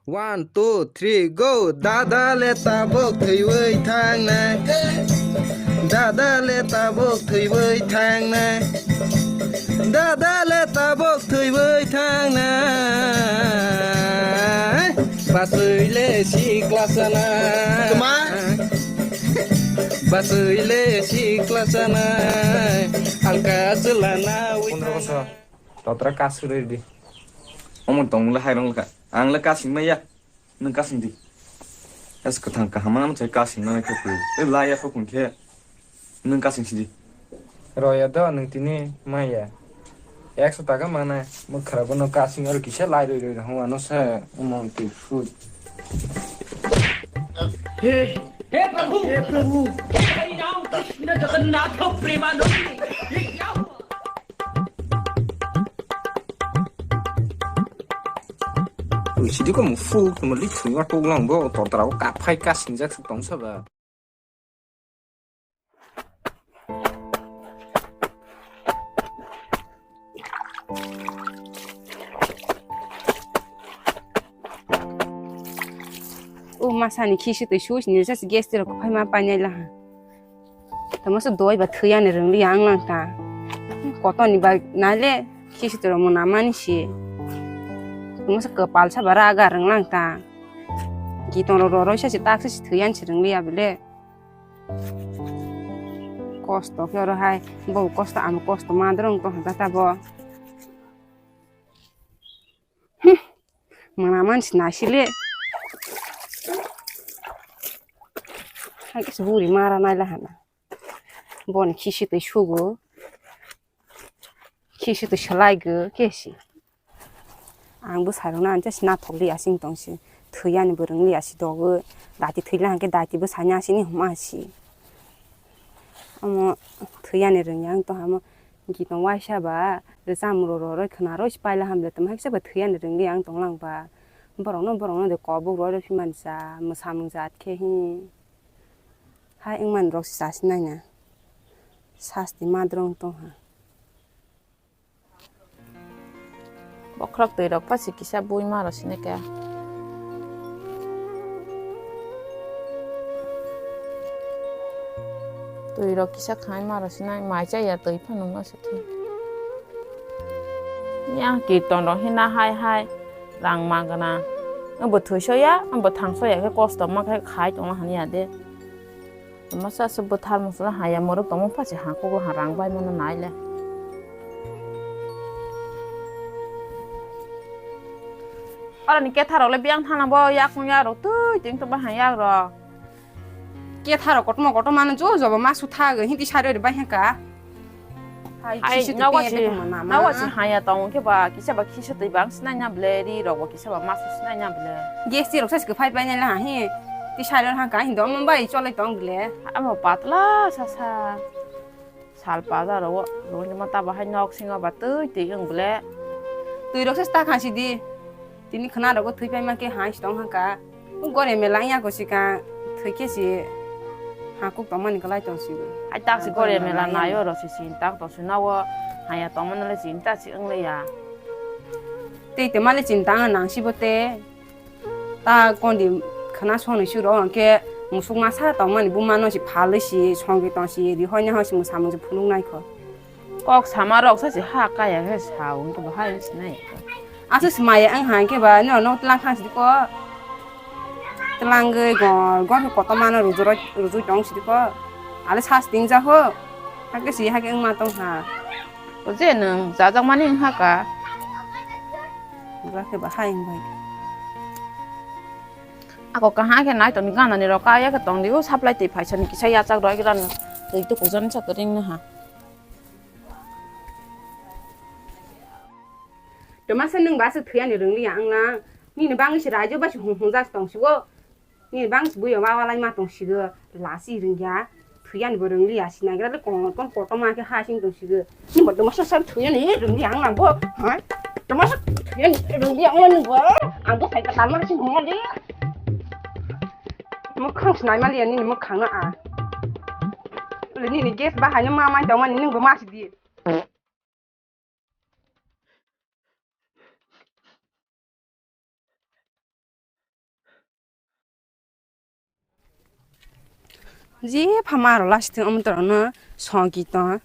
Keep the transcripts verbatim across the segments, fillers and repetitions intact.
One, two, three, go! Dada le tabuk thwiwi thangnai. Dada le tabuk thwiwi thangnai. Dada le tabuk thwiwi thangnai. Basui le sikla sana. Tuma? Basui le sikla sana. Alka chwla nawi. Pondro bosor. Totra kasuri di. Omo tong le hairong le ka. Ang le kasing maya. Nwng kasing di. Es kwthang kaham ma mwchai kasing nang khe pui. E la ya khokung khe. Nwng kasing sidi. Roya do nwng tini maya. Ekso taka mana mwkhra bono kasing aro kisa lai roi roi hong ano sa umong ti food. हे प्रभु, हे प्रभु, हे हरि राम कृष्ण जगन्नाथ प्रेमानंद, ये क्या हुआ? Twi sidi ko mufuk tuma li thwngma toklang bo tordara o kaphai kasingjak tong saba. O masani khisi twi sus ni jas gas twi rok phai ma painai laha. Tamo se doi ba thwi ani rwngli ang lang ta. Koto ni ba nai le khisi twi rok mona mani si. Tamo se kwpal sa ba raga rwng lang ta. Gitong rok roroi sa si tak sa si thwi ani si rwngli ya bele. Kosto khe oro hai, bo kosto, amo kosto ma dorong tong hata ta bo. Hmm, mana man si nai si le. Hai khe se buri mara nai la hana. Boni khisi twi sugo. Khisi twi salai go kesi. Ang bwsarokno ang just nathok li asing tong si. Thwi ani bo rwng li asi dogo. Dati thwi le hwnkhe dati bwsani asini huma si. Omo thwi ani rwngya ang tong hamo. Gitong waisa ba rwchapmung rw rw rw khwna rw si paila hamle tamo hakhe ba thwi ani rwng li ang tong lang ba. Borokno borokno de kobok rw rw phi man sa mwsamung jat khe hi. Hai wngmani rok se chasi naina. Sasti madrong tongha. Bokhorok twi rok pasi kisa bui ma rw sini khe. Twi rok kisa khai ma rw sinai mai chaya twi phano ma se. Yang kirton rok hina hai hai rang ma gana. Ang bo thwi soya, ang bo thang soya khe kosto ma khe khai tongma hanya de. Masa se bwthar mosla haya morok tongma pha se ha kugo ha rang bai mano nai le. Oro ni ketha rok le biang thana bo yak ya rok twi ting to ba ha yak rok. Ketha rok kotorma kotorma no jo jo bo ma su tha go hindi sari bai ha ka. Hai, hai, khisi twi nogo peng si, tongma nama. Nogo si haya tong khe ba, kisa ba khisi twi bang sinai na ble, ri rok bo kisa ba masu sinai na ble. Gas ti rok sa si kwphai pai nai la ha hi. Ti sai rok ha ka hin dom bai cholai tong ble. Amo patla sa sa. Sal paja rok, rok ni mata ba hai nok singo ba twi twi wng ble. Twi rok sa sta kha si di. Tini khwna rogo thwi paima khe hai si tong ha ka. Gore mela wngya ko si ka thwi khe si ha kuk tong mani kwlai tong si. Ai tak si gore mela nai oro si sin tak tong si na o haya tong mani le sin ta si wng le ya. Tei te mali chinta wng nang si bo te. Ta kondi khwna soni si ro hwnkhe musuk masa tong mani buma no si phalwi si songwi tong si ri hoi na hoi si mwsamung si phunuk nai kho. Kok sama rok sa si ha kaya khe sa wng khe bo hai wng sinai. Aswk se maya wng hai khe ba, nino no tlang khang sidi ko. Tlang gwi gor gor khe kotorma no rujuroi rujui tong sidi ko. Ale sa sting ja ho. Hakhe si hakhe wng ma tong ha. O je nwng jajak mani wng ha ka. Ba khe ba hai wng bai. Ako kaha khe nai tong ni gana ni rok kaya khe tong di o supply twi phaisa ni kisa yachak roi gran twi tu kujon sa kwring na ha. Twmasa nwng ba se thwi ani rwng liya wng lang. Nini bangwi se raijak bai se hung hung jak tong sigo. Nini bangwi se buiyo ma walai ma tong sigo. Lasi rwng ya. Thwi ani bo rwng liya si naigra le kon kon kotorma khe ha sing tong sigo. Nini bo twmasa sar thwi ani rwng liya wng lang bo. Ha? Twmasa thwi ani rwng liya wng lang bo. Ang bo sai ka tama sing hung li. Mwkhang se nai ma liya nini mwkhang no a. Le nini gas ba hai no ma mai tong mani nwng bo ma si di. Je pha ma rw lasithwng omo torokno songki tong.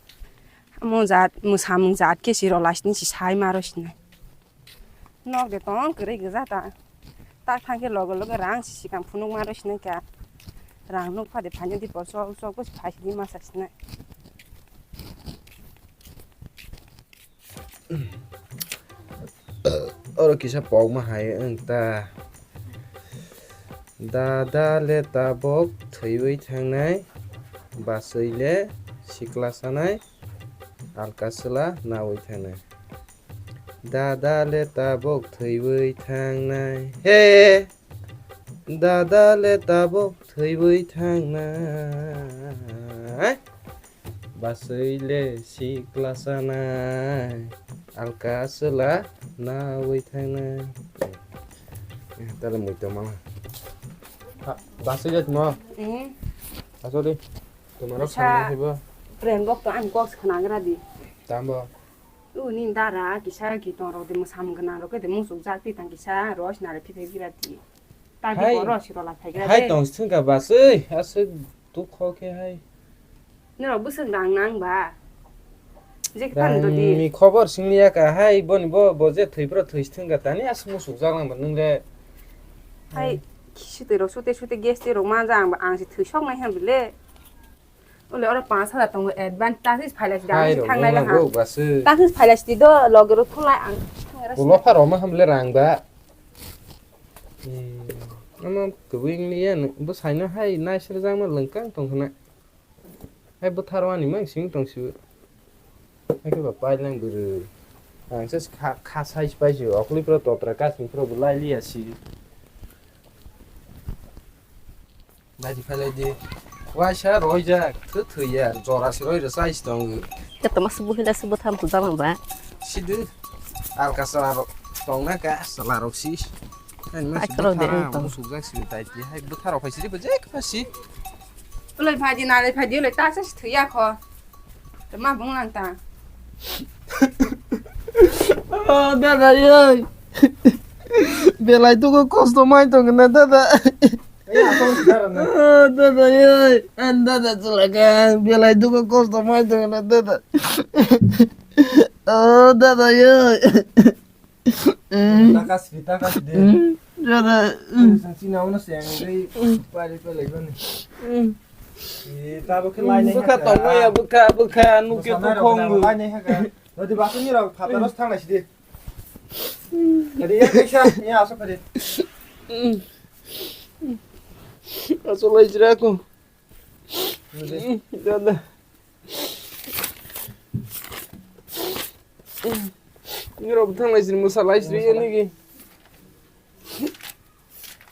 Omo jat mwsamung jat khe si rw lasithwng si sai ma rw sinai. Nok de tong kwrwi gwja ta. Tak thang khe loge loge rang si sikang phunuk ma rw sinai kha. Rang nuk pha de phaina di por chok chok bo si phai sidi ma sa sinai. Oro kisa pokma hai wng ta. Dada le tabok thwiwi thangnai, bachwi le sikla sanai, alka chwla nawi thangnai. Dada le tabok thwiwi thangnai, he! Dada le tabok thwiwi thangnai. Bachwi le sikla sanai, alka chwla nawi thangnai. Eh, tale mui tongma. Ha, bachwi le tongma. Hmm. Asodi, tongma rok Sa-, sana haibo. Pren bok to ang kok khna gra di. Tambo. Uni dara kisa ki tong rok de mwsamung gwnang rok de musuk jak ti tang kisa ros nare phithai gira di. Ta di Hai. Boro si rola phai gra Hai de. Tong sithwng ka bachwi, aswk dukho khe hai. Norok bwswk rang nang ba? Je khe phan do di. Rangni khobor singli ya ka hai, boni bo, bo je thwi phro thwi sithwng ka tani aswk musuk jak nang ba nwng le. Hai, kisi twi rok sute sute gas twi rok manja ang ba, ang se thwi sok nai ha bile. Ole oro panch hajar tongo advance, tasis phailai si Hai dang rok thang lai nang ha. Rok bachwi. Tasis phailai si do loge ro thung lai ang. Ulo pha roma ham le rang ba. Hmm, ano kwbwi wngli ya, bo saino hai naisir jakma lwngkang tong khna. Hai bwtharo ani mang sing tong sibo. Hai khe ba paileng bwrwi. Ang se kha, kha size paisi, okli phro totra kasing phro bo lai liya si. Naidi phailai di. Waisa roijak, thwi thwi ya, jora si roi rw size tongo. Khe toma subu hila subu tham puja mang ba. Sidu, alka chwla rok tong na ka, chwla rok si. Ani ma Ai, si khorok bwthara, de, tong. Musuk jak si tai ti, hai bwthara phai si, je kha si. Ulai phaidi, nalai phaidi, ulai ta sa si thwi ya kho. Toma bung lang ta. Oh, dada, yoi. Belai tuku kosto mai tong na, dada. Ei, asal si dara na. Oh, dada, yoi. An dada chwla kha. Belai tuku kosto mai tong na, dada. Oh, dada, yoi. Mm. Taka sidi, taka sidi. Mm. Jada. Mm. Sini awno se yang dei pari pari lagi ni. Mm. Ih, tabo ke lain ni. Bwkha tongma ya, bwkha, bwkha, nuke to khongo. Lain ni haka. Dodi basu ni rok phataro thang lai sidi. Jadi ya kaisa, ya asok kadi. Mm. Asok lai jira ko. Mm, jada. Nirok thang lai sini, mwsa lai sini, ya nigi.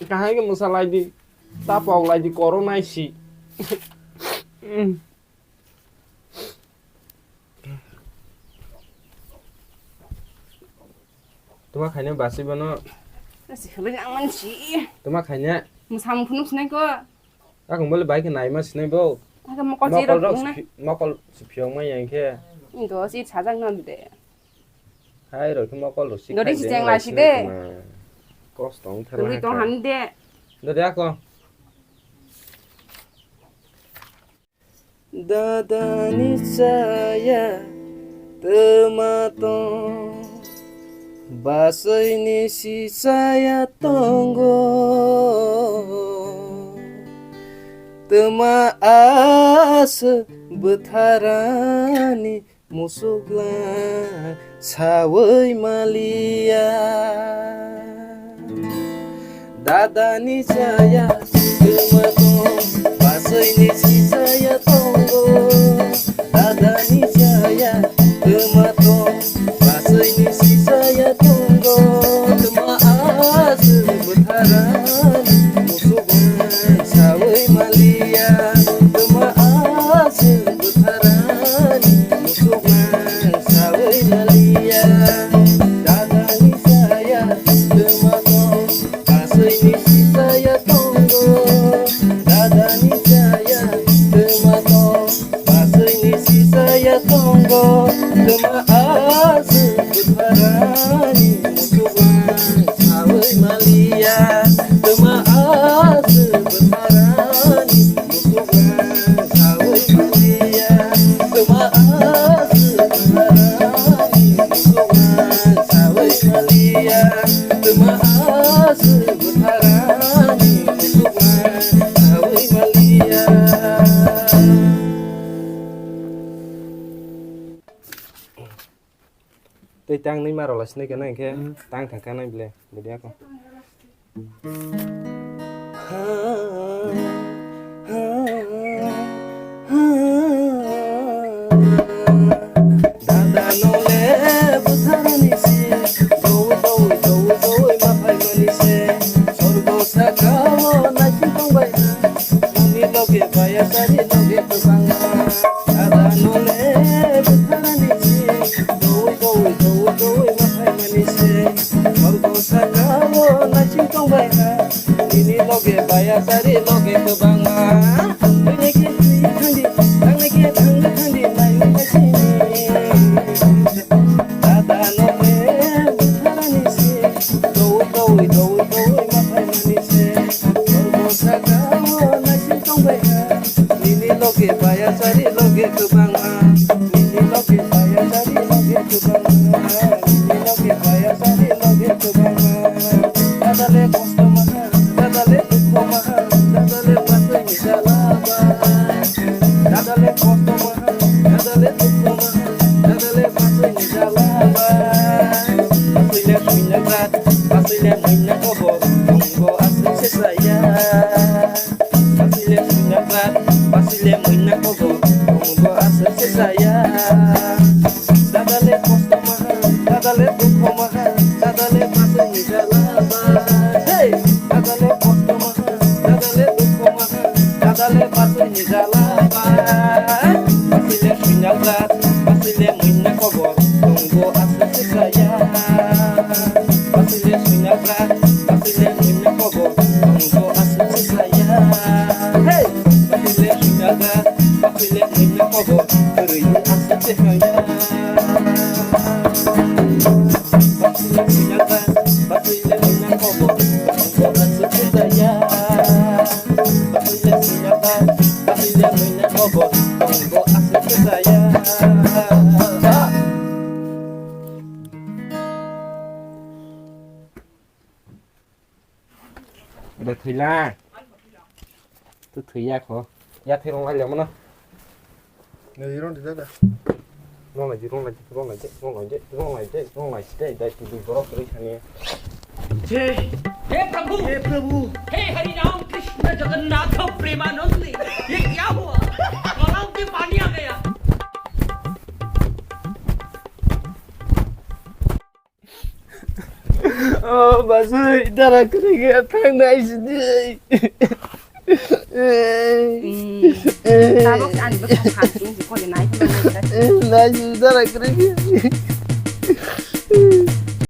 Kahai ke mwsa lai di, tapok lai di, koro nai si. Tuma khaina basi bono. Nasi khwlai ang mansi. Tuma khaina. Mwsa mung phunuk sinai ko. Akung bole bai khe naima sinai bo. Aga mokol Mokol jero rok phunukna. Siphi-, mokol siphiok ma yang khe. Indo si sajak no de. Hai rok khe mokol rok si Dori khai si de, cheng lai lai si sinai de. Tuma. Kos tong ther Dori lai tong kha. Han de. Dori ako. Dada ni chaya tuma tong, bachwi ni si chaya tongo. Tuma aswk bwtharani musukla sawi maliya. Dada ni chaya tuma tong, bachwi ni si chaya tongo. Dada ni chaya tuma tong, bachwi ni si chaya tongo. Tuma aswk bwtharani musukla sawi maliya. Tuma aswk bwtharani musukla sawi maliya. Dada ni chaya tuma tong, bachwi ni si chaya tongo. Dada ni chaya tuma tong, bachwi ni si chaya tongo. Tei tang nwi ma rwla sinai khe nang khe tang thang kha nai ble bwdya kho. Dada nole bwtharani se, dowi dowi dowi dowi ma phaimani se, sorgo sakao naising tongbai ha, nini loge baya sari loge kwbangma. Dada nole bwtharani se, dowi dowi dowi dowi ma phaimani se, sorgo sakao naising tongbai ha, nini loge baya sari loge kwbangma. Twi nai khe twi thangdi, thangnai khe thangdi thangdi, naiwi naising. Dada nole bwtharani se, dowi dowi dowi dowi ma phaimani se, sorgo sakao naising tongbai ha, nini loge baya sari loge kwbangma, nini loge baya sari loge kwbangma, nini loge baya sari loge kwbangma. Dada le kosto maha, dada le dukho maha, dada le pasai ni jala bai. Dada le kosto maha, dada le dukho maha, dada le pasai ni jala bai. Pasai le suina jat, pasai le muina kobo, tongbo asai se saya. Pasai le suina jat, pasai le muina kobo, tongbo asai se saya. Dada le kosto maha, dada le dukho maha, dada le pasai ni jala bai. Hey! Dada le kosto maha, dada le dukho maha, dada le pasai ni jala bai. Pasai le suina jat, pasai le muina kobo, tongbo asai se saya. Pasai le suina jat, pasai le muina kobo, tongbo asai se saya. Hey! Pasai le suina jat, pasai le muina kobo, kwrwi asai se saya. Ede thwila. Tu thwiya kho. Ya thwi rong lai lemo no. Nei rong di dada. Rong lai di, rong lai di, rong lai di, rong lai di, rong lai di, rong lai di, dai tu borok rwi thani. हे हे प्रभु, हे प्रभु। हे हरि राम कृष्ण जगन्नाथ प्रेमानंद, ये क्या हुआ? गलाव के पानी आ गया। Oh, basui dara kwrwi khe thangnai sidi. Tabok ani bwkhak hasing si kori nai. Nai sidi dara kwrwi khe.